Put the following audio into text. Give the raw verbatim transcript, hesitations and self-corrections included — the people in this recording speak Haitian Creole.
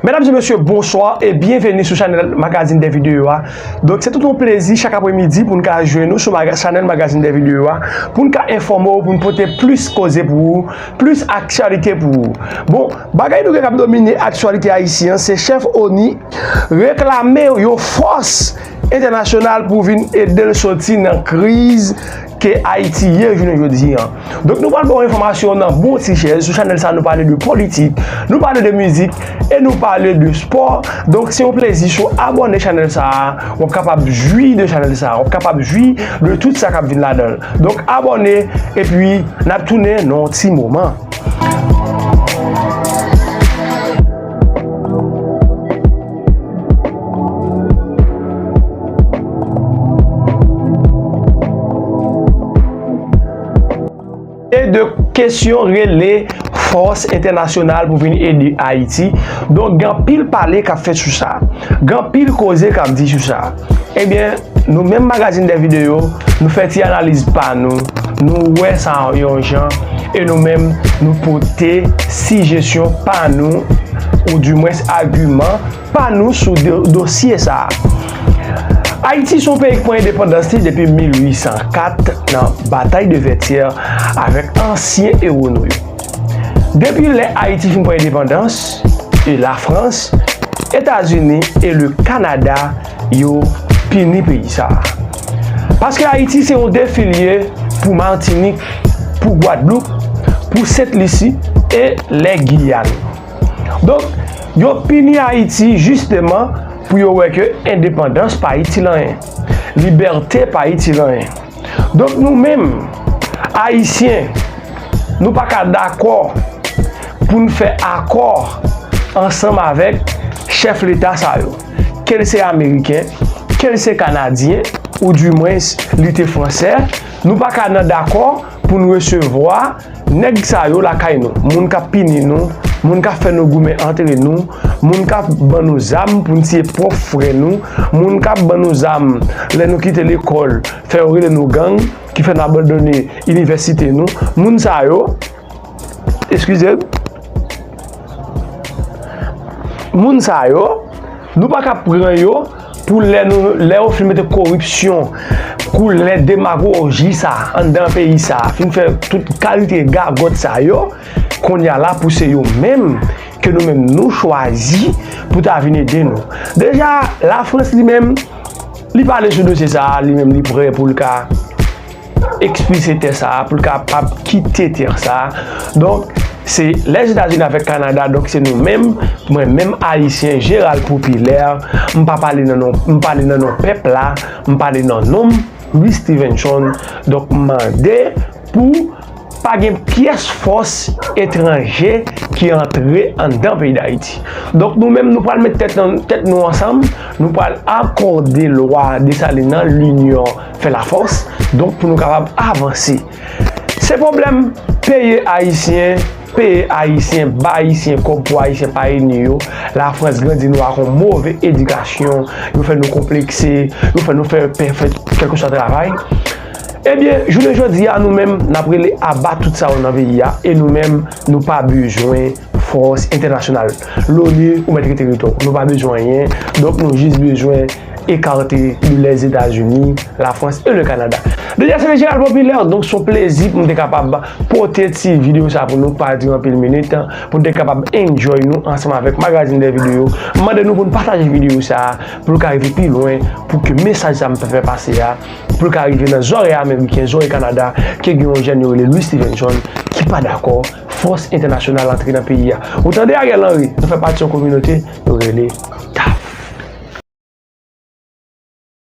Medam e mesye, bonswa e byenveni sou chanèl Magazine des Vidéos a. Donk, se tout yon plezi chak apremidi pou n ka jwenn nou sou maga-, chanèl Magazine des Vidéos a, pou n ka enfòme w, pou n pote plis koze pou ou, plis aktyalite pou ou. Bon, bagay nou gen k ap domine aktyalite ayisyen an, se chèf ONI reklame yon fòs entènasyonal pou vin ede l soti nan kriz ke Ayiti ye jounen jodi an. Donk, nou pral ba w enfòmasyon nan bon ti chèz. Sou chanèl sa, nou pale de politik, nou pale de mizik e nou pale de spò. Donk, se yon plezi si w abòne chanèl sa a, w ap kapab jwi de chanèl sa a, w ap kapab jwi de tout sa k ap vin ladan l. Donk, abòne, epi n ap tounen nan yon ti moman. E de kesyon rele fòs entènasyonal pou vin ede Ayiti. Donk, gen anpil pale k ap fèt sou sa. Gen anpil koze k ap di sou sa. Ebyen, nou menm Magazine des Vidéos, nou fè ti analiz pa nou, nou wè sa yon jan, e nou menm, nou pote sijesyon pa nou, oudimwens agiman pa nou sou do-, dosye sa a. Ayiti se yon peyi ki pran endepandans li depi mil uit san kat nan batay de Vètyè avèk ansyen ewo nou yo. Depi lè Ayiti fin pran endepandans, e Lafrans, Etazini e le Kanada, yo pini peyi sa a. Paske Ayiti se yon defi l ye pou Matinik, pou Gwadloup, pou Sent Lisi e lè Giyàn. Donk, yo pini Ayiti jisteman pou yo wè ke endepandans pa itil anyen, libète pa itil anyen. Donk, nou menm, Ayisyen, nou pa ka dakò pou n fè akò ansanm avèk chèf leta sa yo. Ke l se ameriken, ke l se kanadyen, oudimwens li te fransè, nou pa ka nan dakò pou n resevwa nèg sa yo lakay nou, moun k ap pini nou, moun k ap fè nou goumen antre nou, moun k ap ban nou zam pou n tiye pwòp frè nou, moun k ap ban nou zam lè nou kite lekòl, fè yo rele nou gang, ki fè n abandone inivèsite nou. Moun sa yo, eskize m, moun sa yo, nou pa ka pran yo pou lè nou, lè yo fin mete koripsyon, koulè demagoji sa anndan peyi sa, fin fè tout kalite gagòt sa yo, kounye a la pou se yo menm ke nou menm nou chwazi pou ta vin ede nou. Deja, Lafrans li menm, li pale sou dosye sa a, li menm li prè pou l ka ekspilse tè sa a, pou l kapab kite tè sa a. Donk, se Lèzetazini avèk Kanada, donk se nou menm, mwen menm Ayisyen, Jeral Popilè, m pa pale nan non, m pale nan non pèp la, m pale nan non m, Louis Stevenson. Donk, m mande pou pa gen pyès fòs etranje ki antre anndan peyi Dayiti. Donk, nou menm, nou pral met tèt nan, tèt nou ansanm, nou pral akòde lwa Desalin nan, l'union fait la force, donk pou nou kapab avanse. Se pwoblèm peye Ayisyen, peye Ayisyen, ba Ayisyen kòb pou Ayisyen pa ede yo. Lafrans grandi nou ak yon move edikasyon, yo fè nou konplekse, yo fè nou fè, fè, fè kèlkeswa travay. Ebyen, jounen jodi a, nou menm, n ap rele aba tout sa yo nan peyi a, e nou menm, nou pa bezwen fòs entènasyonal. L'ONU, ou mèt rete rete w. Nou pa bezwen anyen. Donk, nou jis bezwen ekate de Lèzetazini, Lafrans e le Kanada. Deja, se te Jeral Popilè, donk se yon plezi pou m te kapab pote ti videyo sa pou nou, pa dire anpil minit, pou n te kapab enjoy nou ansanm avèk Magazine des Vidéos. M mande nou pou n pataje videyo sa, pou l ka rive pi lwen, pou ke mesaj sa m fè pase a, pou l ka rive nan zòrèy Ameriken, zòrèy Kanada, ke gen yon jèn yo rele Louis Stevenson, ki pa dakò fòs entènasyonal antre nan peyi a. Ou tande Ariel Henry, nou fè pati yon kominote, yo rele